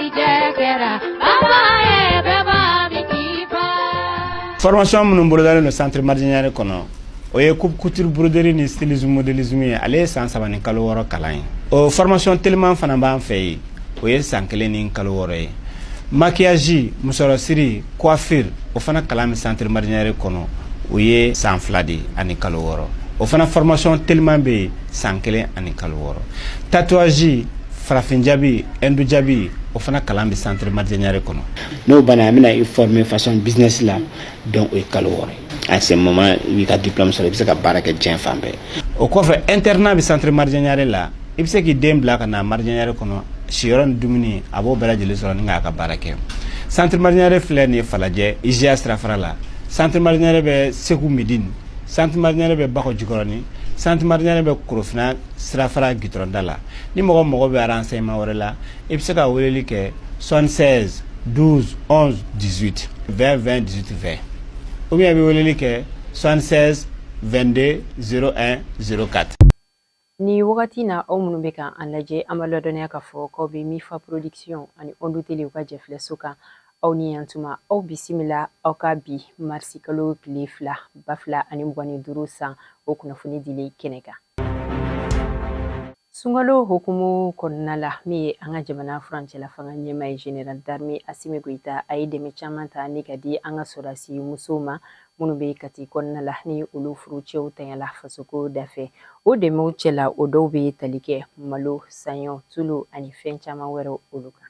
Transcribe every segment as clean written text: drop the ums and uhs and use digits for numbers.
Garijɛ kɛra baba ye bɛɛ b'a min k'i fa. Formation minnu bolodalen don centre Madidié Niaré kɔnɔ, o ye coupe couture, broderie ni stylisme, modélisme ye. Ale ye san 3 ni kalo 6 kalan ye. O formation teliman fana b'an fɛ yen, o ye san 1 ni kalo 6 ye. Maquillage, musɔrɔsiri, coiffure, o fana kalan bɛ centre Madidié Niaré kɔnɔ, o ye san 2 de ani kalo 6. O fana formation teliman bɛ yen, san 1 ani kalo 6. Tatouage, farafin jabi, hindu jabi, o fana kalan bɛ centre Madidié Niaré kɔnɔ. N'o banna, an bɛna i former façon business la. Donc o ye kalo 6 ye. À ce moment, i b'i ka diplôme sɔrɔ, i bɛ se ka baara kɛ diɲɛ fan bɛɛ. O kɔfɛ, internat bɛ centre Madidié Niaré la. I bɛ se k'i den bila ka na Madidié Niaré kɔnɔ, siyɔrɔ ni dumuni, a b'o bɛɛ lajɛlen sɔrɔ ni k'a ka baara kɛ. Centre Madidié Niaré filɛ nin ye Falajɛ, IGA sirafara la. Centre Madidié Niaré bɛ Segu Midine, centre Madidié Niaré bɛ Bakɔ Jikɔrɔni, centre Madidié Niaré bɛ Korofina sirafara gitɔrɔnda la. Ni mɔgɔ mago bɛ renseignement wɛrɛ la, i bɛ se ka weleli kɛ 76 12 11 18 20 20 18 20, ou bien i bɛ weleli kɛ 76 22 01 04. Ni wagati na, aw minnu bɛ ka an lajɛ, an b'a ladɔnniya k'a fɔ k'aw bɛ Mifa Production ani Ondu Télé u ka jɛfilɛso kan. Aw ni yantuma, aw bisimila aw ka bi marisi kalo tile 2, 2025 san, o kunnafoni dili kɛnɛ kan. Sunkalo hukumu kɔnɔna la, min ye an ka jamana furancɛla fanga ɲɛmaa ye, général d'armée Assimi Goïta, a ye dɛmɛ caman ta ni ka di an ka sɔrɔdasi musow ma minnu bɛ Kati kɔnɔna la, ni olu furucɛw tanyala fasoko dafɛ. O dɛmɛw cɛla, o dɔw bɛ tali kɛ malo, saɲɔ, tulu ani fɛn caman wɛrɛw olu kan.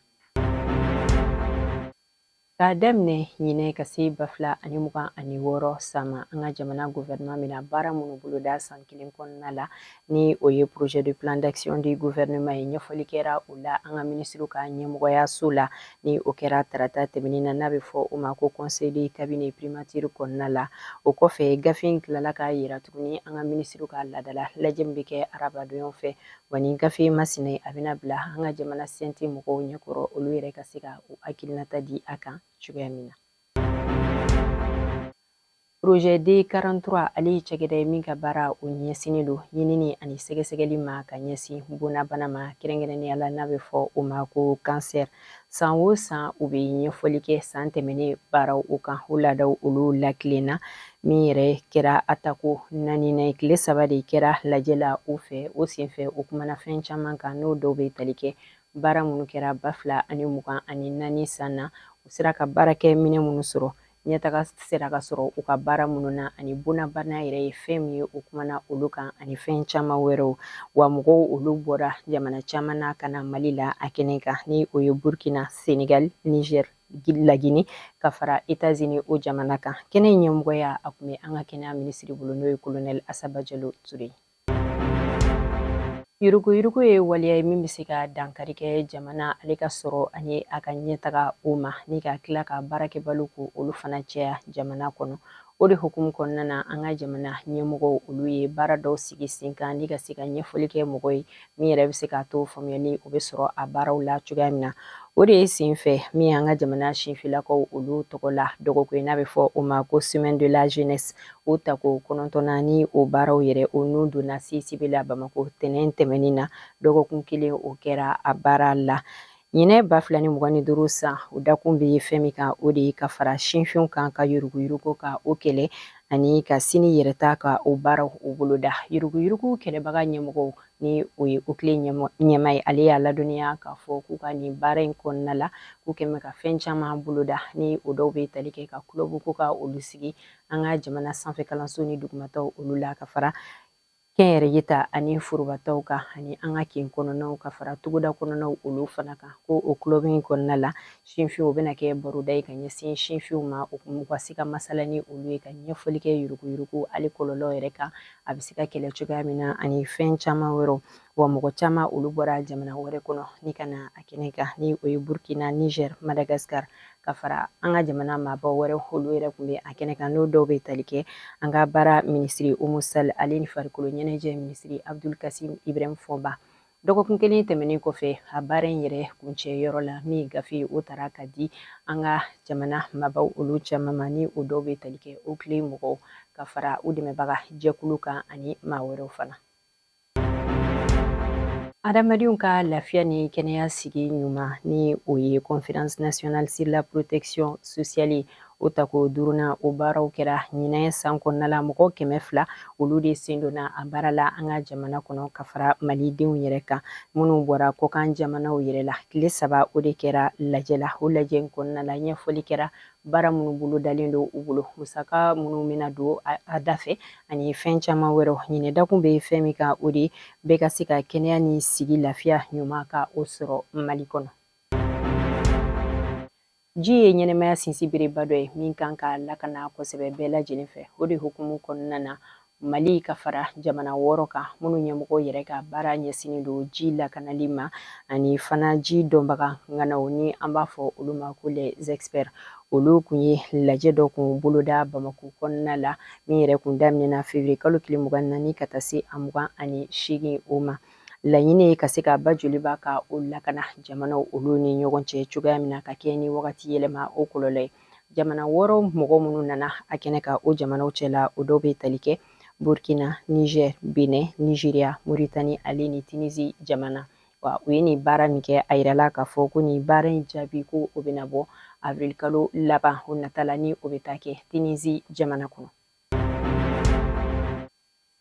K'a daminɛ ɲinɛ ka se 2026 san ma, an ka jamana gouvernement bɛna baara minnu boloda san kelen kɔnɔna la, ni o ye projet de plan d'action du gouvernement ye, ɲɛfɔli kɛra o la an ka minisiriw ka ɲɛmɔgɔyaso la, ni o kɛra tarata tɛmɛnen na, n'a bɛ fɔ o ma ko conseil de cabinet primature kɔnɔna la. O kɔfɛ, gafe in tilala k'a yira tuguni an ka minisiriw ka laadala lajɛ min bɛ kɛ arabadonyaw fɛ. Wa ni gafe masina, a bɛna bila an ka jamana CNT mɔgɔw ɲɛkɔrɔ, olu yɛrɛ ka se ka u hakilinata di a kan cogoya min na. Projet D43, ale ye cakɛda ye min ka baara o ɲɛsinnen don ɲinini ani sɛgɛsɛgɛli ma ka ɲɛsin bonnabana ma, kɛrɛnkɛrɛnnenya la n'a bɛ fɔ o ma ko cancer. San o san, u bɛ ɲɛfɔli kɛ san tɛmɛnen baaraw o kan, o laadaw olu lakilenna. Min yɛrɛ kɛra a tako naaninan ye, tile 3 de kɛra lajɛ la o fɛ. O senfɛ, o kumana fɛn caman kan, n'o dɔw bɛ tali kɛ baara minnu kɛra 2024 san na, u sera ka baarakɛ minɛ minnu sɔrɔ, ɲɛtaga sera ka sɔrɔ u ka baara minnu na, ani bonnabana yɛrɛ ye fɛn min ye, o kumana olu kan ani fɛn caman wɛrɛw. Wa mɔgɔw olu bɔra jamana caman na ka na Mali la a kɛnɛ kan, ni o ye Burkina, Senegal, Niger, Lagine, ka fara États-Unis o jamana kan. Kɛnɛ ɲɛmɔgɔya, a tun bɛ an ka kɛnɛya minisiri bolo, n'o ye colonel Asaba Jalo Ture. Yuruguyurugu ye waleya ye min bɛ se ka dankari kɛ jamana ale ka sɔrɔ ani a ka ɲɛtaga o ma, ni ka tila ka baarakɛbaliw ko olu fana caya jamana kɔnɔ. O de hukumu kɔnɔna na, an ka jamana ɲɛmɔgɔw olu ye baara dɔw sigi sen kan ni ka se ka ɲɛfɔli kɛ mɔgɔ ye, min yɛrɛ bɛ se k'a to faamuyali o bɛ sɔrɔ a baaraw la cogoya min na. O de ye sen fɛ min y'an ka jamana sinfilakaw olu tɔgɔ la dɔgɔkun ye, n'a bɛ fɔ o ma ko semaine de la jeunesse, o tako 9nan, ni o baaraw yɛrɛ o nun donna CICB la Bamakɔ tɛnɛn tɛmɛnen na. Dɔgɔkun kelen o kɛra a baara la. Ɲinɛ 2025 san, o dakun bɛ fɛn min kan, o de ye ka fara sinfinw kan ka yuruguyurugu ka o kɛlɛ ani ka sini yɛrɛta ka o baaraw o boloda. Yuruguyurugu kɛlɛbaga ɲɛmɔgɔw, ni o ye OCLEI ɲɛmaa ye, ale y'a ladɔnniya k'a fɔ k'u ka nin baara in kɔnɔna la, k'u kɛn bɛ ka fɛn caman boloda, ni o dɔw bɛ tali kɛ ka club ko ka olu sigi an ka jamana sanfɛ kalanso ni dugumataw olu la, ka fara kɛnyɛrɛye ta ani forobataw kan, ani an ka kin kɔnɔnaw, ka fara togoda kɔnɔnaw olu fana kan. Ko o club in kɔnɔna la, sinfinw o bɛna kɛ baroda ye ka ɲɛsin sinfinw ma, u ka se ka masala ni olu ye, ka ɲɛfɔli kɛ yuruguyurugu ale kɔlɔlɔ yɛrɛ kan, a bɛ se ka kɛlɛ cogoya min na, ani fɛn caman wɛrɛw. Wa mɔgɔ caman olu bɔra jamana wɛrɛ kɔnɔ ni ka na a kɛnɛ kan, ni o ye Burkina, Niger, Madagascar, ka fara an ka jamana maabaw wɛrɛ olu yɛrɛ tun bɛ a kɛnɛ kan, n'o dɔw bɛ tali kɛ an ka baara minisiri Oumou Sall, ale ni farikolo ɲɛnajɛ minisiri Abdoul Kassim Ibrahim Fomba. Dɔgɔkun kelen tɛmɛnen kɔfɛ, a baara in yɛrɛ kuncɛ yɔrɔ la, min gafe o taara ka di an ka jamana maabaw olu caman ma, ni o dɔw bɛ tali kɛ OCLEI mɔgɔw, ka fara u dɛmɛbaga jɛkulu kan ani maa wɛrɛw fana. Adamadenw ka lafiya ni kɛnɛya sigi ɲuman, ni o ye Conférence nationale sur la protection sociale, o tako duurunan, o baaraw kɛra ɲinɛ san kɔnɔna la. Mɔgɔ 200, olu de sen donna a baara la an ka jamana kɔnɔ, ka fara malidenw yɛrɛ kan minnu bɔra kɔkan jamanaw yɛrɛ la. Tile 3, o de kɛra lajɛ la. O lajɛ in kɔnɔna la, ɲɛfɔli kɛra baara minnu bolo dalen don u bolo, musaka minnu bɛna don a da fɛ, ani fɛn caman wɛrɛw. Ɲinɛ dakun bɛ fɛn min kan, o de bɛɛ ka se ka kɛnɛya ni sigi lafiya ɲuman ka o sɔrɔ Mali kɔnɔ. Ji ye ɲɛnɛmaya sinsinbereba dɔ ye min kan ka lakana kosɛbɛ bɛɛ lajɛlen fɛ. O de hukumu kɔnɔna na, Mali ka fara jamana wɔɔrɔ kan minnu ɲɛmɔgɔ yɛrɛ ka baara ɲɛsinnen don ji lakanali ma, ani fana ji dɔnbaga ŋanaw, ni an b'a fɔ olu ma ko les experts, olu kun ye lajɛ dɔ kun boloda Bamako kɔnɔna la, min yɛrɛ kun daminɛna février kalo tile 24 ka taa se a 28 o ma. Laɲini ye ka se ka ba Joliba ka o lakana jamanaw olu ni ɲɔgɔn cɛ cogoya min na, ka kɛ ni wagati yɛlɛma o kɔlɔlɔ ye. Jamana wɔɔrɔ mɔgɔ minnu nana a kɛnɛ kan, o jamanaw cɛla, o dɔw bɛ tali kɛ Burkina, Niger, Benin, Nigeria, Mauritanie ale ni Tunisie jamana. Wa u ye nin baara min kɛ, a yirala k'a fɔ ko nin baara in jaabi, ko o bɛna bɔ avril kalo laban o nata la, ni o bɛ taa kɛ Tunisie jamana kɔnɔ.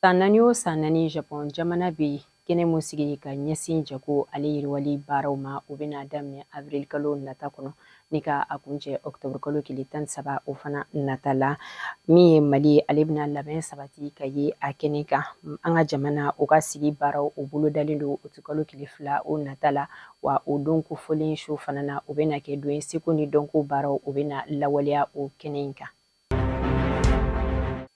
San 4 o san 4, Japon jamana bɛ kɛnɛ mun sigi ka ɲɛsin jago ale yiriwali baaraw ma, o bɛna daminɛ avril kalo nata kɔnɔ ni ka a kuncɛ octobre kalo tile 13 o fana nata la. Min ye Mali ye, ale bɛna labɛn sabati ka ye a kɛnɛ kan. An ka jamana o ka sigi baaraw, o bolodalen don kalo tile 2 o nata la. Wa o don kofɔlen su fana na, o bɛna kɛ don ye seko ni dɔnko baaraw, o bɛna lawaleya o kɛnɛ in kan.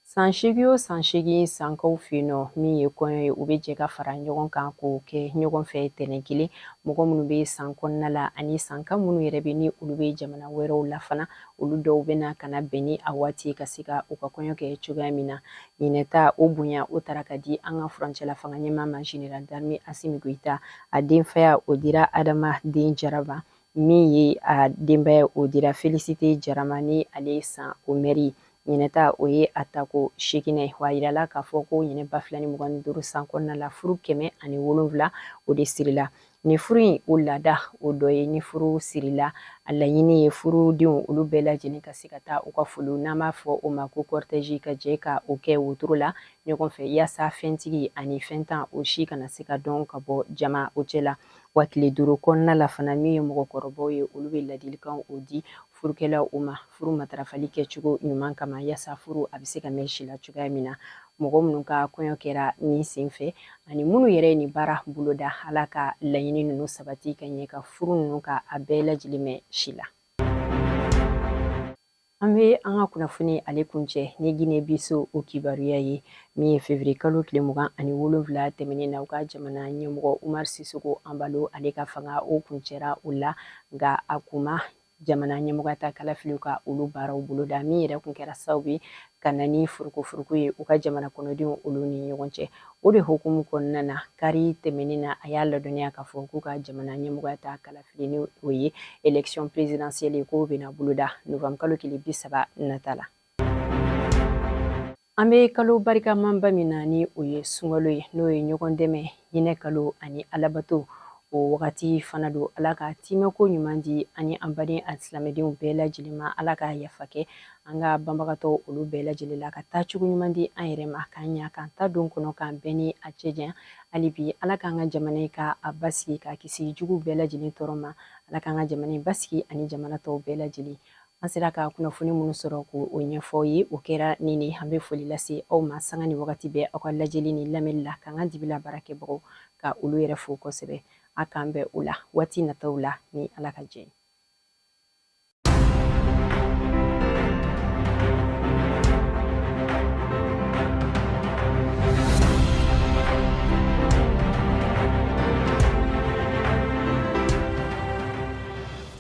San 8 o san 8, sankaw fɛ yen nɔ, min ye kɔɲɔ ye, u bɛ jɛ ka fara ɲɔgɔn kan k'o kɛ ɲɔgɔn fɛ tɛnɛn kelen. Mɔgɔ minnu bɛ san kɔnɔna la, ani sanka minnu yɛrɛ bɛ ni olu bɛ jamana wɛrɛw la fana, olu dɔw bɛ na ka na bɛn ni a waati ye ka se ka u ka kɔɲɔ kɛ cogoya min na. Ɲinɛta o bonya, o taara ka di an ka furancɛla fanga ɲɛmaa ma, général d'armée Assimi Goïta. A denfaya, o dira Adama den Jara ma. Min ye a denbaya, o dira Félicité Jara ma, ni ale ye san o mɛri. Ɲinɛta, o ye a tako seeginɛ ye. Wa a yirala k'a fɔ ko ɲinɛ 2025 san kɔnɔna la, furu 107, o de sirila. Ni furu in, o laada o dɔ ye, ni furu sirila, a laɲini ye furudenw olu bɛɛ lajɛlen ka se ka taa u ka foliw, n'an b'a fɔ o ma ko cortège, ka jɛ ka o kɛ wotoro la ɲɔgɔn fɛ, yaasa fɛntigi ani fɛntan, o si kana se ka dɔn ka bɔ jama o cɛ la. Wa tile 5 kɔnɔna la fana, min ye mɔgɔkɔrɔbaw ye, olu bɛ ladilikan o di furukɛlaw o ma furu matarafali kɛcogo ɲuman kama, yaasa furu a bɛ se ka mɛn si la cogoya min na. Mɔgɔ minnu ka kɔɲɔ kɛra nin sen fɛ, ani minnu yɛrɛ ye nin baara boloda, Ala ka laɲini ninnu sabati ka ɲɛ, ka furu ninnu ka a bɛɛ lajɛlen mɛn si la. An bɛ an ka kunnafoni ale kuncɛ ni Guinée Bissau o kibaruya ye. Min ye février kalo tile 27 tɛmɛnen na, u ka jamana ɲɛmɔgɔ Umar Sissoco Embaló, ale ka fanga o kuncɛra o la, nka a kuma jamana ɲɛmɔgɔya ta kalafiliw ka olu baaraw boloda, min yɛrɛ kun kɛra sababu ye ka na ni furukufuruku ye u ka jamana kɔnɔdenw olu ni ɲɔgɔn cɛ. O de hukumu kɔnɔna na, kari tɛmɛnen na, a y'a ladɔnniya k'a fɔ k'u ka jamana ɲɛmɔgɔya ta kalafili, ni o ye élection présidentielle ye, k'o bɛna boloda novembre kalo tile 30 nata la. An bɛ kalo barikamanba min na, ni o ye sunkalo ye, n'o ye ɲɔgɔn dɛmɛ, hinɛ kalo ani alabato o wagati fana don, Ala ka timɛko ɲuman di ani an baden silamɛdenw bɛɛ lajɛlen ma. Ala ka yafa kɛ an ka banbagatɔ olu bɛɛ lajɛlen la, ka taa cogo ɲuman di an yɛrɛ ma, k'an ɲa k'an ta don kɔnɔ, k'an bɛn ni a cɛ janya. Hali bi, Ala k'an ka jamana ka a basigi, k'a kisi jugu bɛɛ lajɛlen tɔɔrɔ ma. Ala k'an ka jamana basigi ani jamana tɔw bɛɛ lajɛlen. An sera ka kunnafoni minnu sɔrɔ k'o ɲɛfɔ ye, o kɛra nin ne. An bɛ foli lase aw ma sanga ni wagati bɛɛ aw ka lajɛli ni lamɛnli la, k'an ka dibila baarakɛbagaw ka olu yɛrɛ fo kosɛbɛ. A k'an bɛn o la waati nataw la, ni Ala ka jɛ ye.